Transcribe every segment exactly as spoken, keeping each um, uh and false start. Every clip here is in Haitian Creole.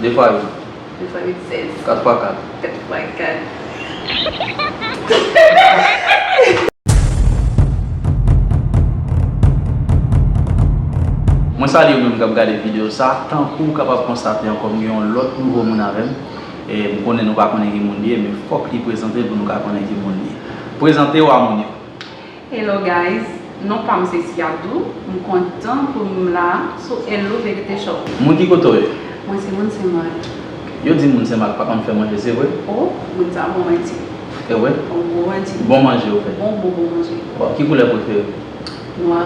De fwa uit. De fwa uit, sèz. Kat fwa kat. Kat fwa kat. Mwen salye ou menm k ap gade videyo sa. Tankou w kapab konstate ankò, m gen yon lòt nouvo moun avè m. E m konnen nou pa konnen ki moun li ye, men fòk li prezante l pou nou ka konnen ki moun li ye. Prezante w a moun yo. Hello guys, non pa m se Siadou, m kontan pou m la sou Hello Verite Show. Moun ki kote w ye? Mwen se moun Senmak. Yo di moun Senmak pa konn fè manje, se vre? O, moun sa bon manti. E vre? Yon gwo manti. Bon manje ou fè? Bon, bon, bon manje. Bon, ki koulè prefere w? Nwa.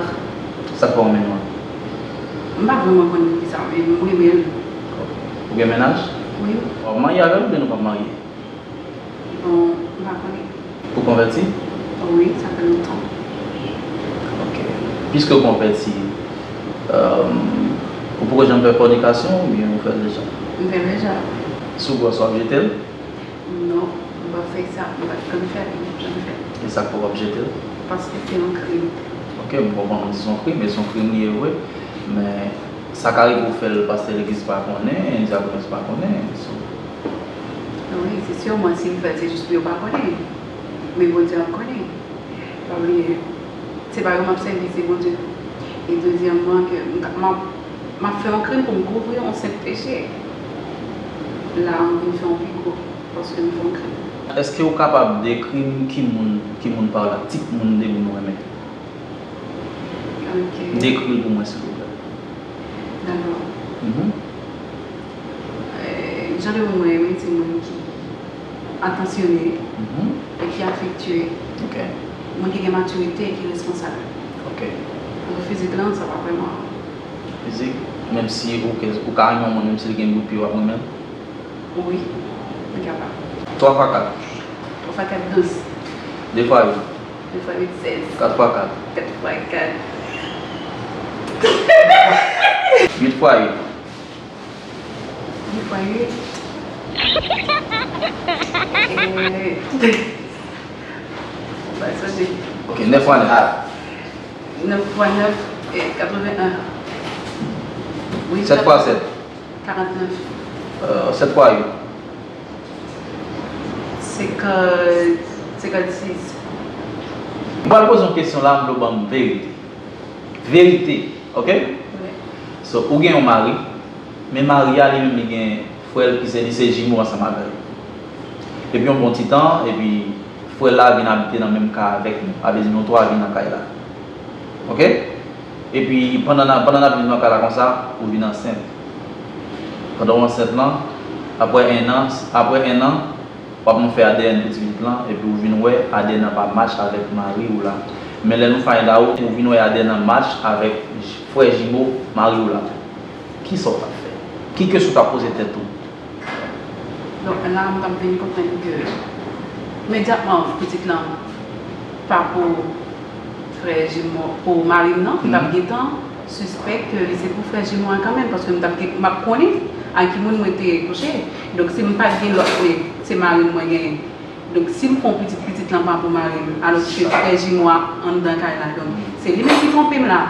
Sa k fè w renmen nwa? M pa vrèman konn ki sa, men m renmen l. Ou gen mennaj? Wi. W ap marye avè l oubyen nou p ap marye? Bon, m pa konnen. Ou konvèti? Wi, sa fè lontan. Ok. Piske w konvèti, euh, ou poko janm fè fònikasyon oubyen ou fè l deja? M fè l deja. Si w gwòs, w ap jete l? Non, m p ap fè sa, m p ap janm fè l, m p ap janm fè l. E sa k fè w p ap jete l? Paske se yon krim. Ok, m konprann ou di se yon krim, e se yon krim li ye vre, men sa ka rive w fè l pastè legliz pa konnen, dyakones pa konnen, so. Wi, se si, mwen, si m fè l, se jis pou yo pa konnen. Men Bondye ap konnen. Pa bliye, se pa yo m ap sèvi, se Bondye. E dezyèmman, ke m ka, m ap, m ap fè yon krim pou m kouvri yon senp peche. La, m vin fè yon pi gwo, paske m fè yon krim. Èske w kapab dekri m ki moun, ki moun pa w la, tip moun de moun ou renmen? Ok. Dekri l pou mwen, silvouplè. Dakò. Mhm. Eh, jan de moun mwen renmen, se moun ki atansyone Mhm. e ki afektye. Ok. Moun ki gen matirite e ki responsab. Ok. Pou fizik lan, sa pa vrèman. Fizik, menm si ou ke, ou ka renmen yon moun, menm si li gen bout pye, w ap renmen l? Wi, li kapab. Twa fwa kat. Twa fwa kat, douz. De fwa uit. De fwa uit, sèz. Kat fwa kat. Kat fwa kat. Uit fwa uit. Uit fwa uit. Eh, m pa sonje. Ok, nèf fwa nèf. Nèf fwa nèf, eh, katreven en. Wi, sèt fwa sèt. Karantnèf. Euh, sèt fwa uit. Senkant, senkannsis. M pral poze yon kesyon la, m vle w ban m verite. Verite, ok? Wi. So, ou gen yon mari, men mari a li menm li gen frè l ki se, li se jimo ansanm avè l. Epi yon bon ti tan, epi frè l la vin abite nan menm kay avèk nou. Sa vle di nou twa vin nan kay la. Ok? Epi pandan n a, pandan n ap viv nan kay la konsa, ou vin ansent. Pandan w ansent lan, apre en an, apre en an, w ap nan fè A D N pou ti pitit lan, epi ou vin wè A D N nan pa match avèk mari w la. Men lè nou find out, ou vin wè A D N nan match avèk j-, frè jimo mari w la. Kisa w t ap fè? Ki kesyon w t ap poze tèt ou? Donk, la, m t ap vin konprann ke imedyatman pitit lan pa pou frè jimo, pou mari m nan, m t ap Mhm. gentan sispèk ke li se pou frè jimo a kanmenm, paske m t ap gen, m ap konnen a ki moun mwen te kouche. Donk, si m pa t gen lòt, men se mari m mwen genyen. Donk, si m fè yon pitit, pitit lan pa pou mari m, alòske frè jimo a anndan kay la, donk, se li menm ki twonpe m la.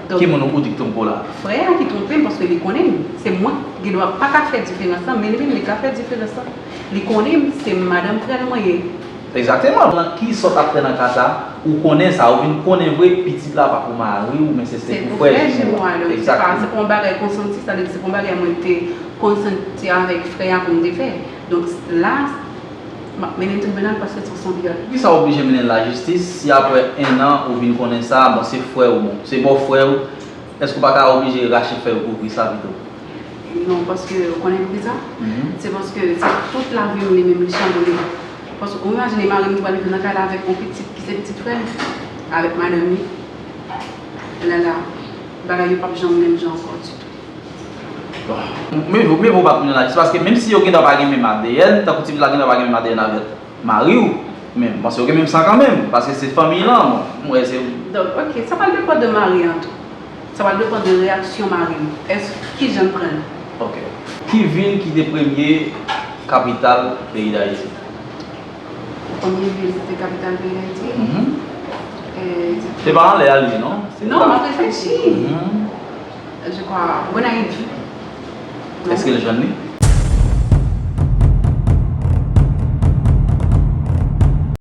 Donk, ki moun ou di ki twonpe w la? Frè a ki twonpe m, paske li konnen m. Se mwen ki gen dwa pa ka fè diferans lan, men li menm, li ka fè diferans lan. Li konnen m, se madanm frè l mwen ye. Egzakteman. Nan ki sa w t ap fè nan ka sa, ou konnen sa, ou vin konnen vre, pitit la pa pou mari w, men se, se pou frè jimo a. Donk, se pa, se pa yon bagay konsanti, sa vle di se pa yon bagay mwen te konsanti avèk frè a pou m te fè. Donk, la, m ap mennen l tribinal paske se yon vyòl. Poukisa w oblije mennen l lajistis si apre en an ou vin konnen sa, bon, se frè w, bon, se bò frè w, èske w pa ka oblije rache fèy ou kouvri sa pito? Non, paske ou konnen poukisa? Mhm. Se paske se tout lavi m li menm li chanboule. Paske ou imajine mari m ki pral viv nan kay la avèk yon pitit ki se pitit frè m, avèk madanm li. Lè la, bagay yo p ap janm menm jan ankò ditou. Bon. Mye vo, mye vo w pa tounen lajistis, paske menm si yo gendwa pa gen menm A D N, tankou ti pitit la gendwa pa gen menm A D N avèk mari w, men m panse yo gen menm san kanmenm, paske se fanmi lan, bon, m wè se. Donk, ok, sa pral depann de mari an tou. Sa pral depann de reyaksyon mari m. Èske, kijan l pran l? Ok. Ki vil ki te premye kapital peyi Dayiti? Premye vil ki te kapital peyi Dayiti? Mhm. Eh, se pa anlè a li ye, non? Non, m ap reflechi. Mhm. Je crois, Gonayiv. Èske l jwenn li?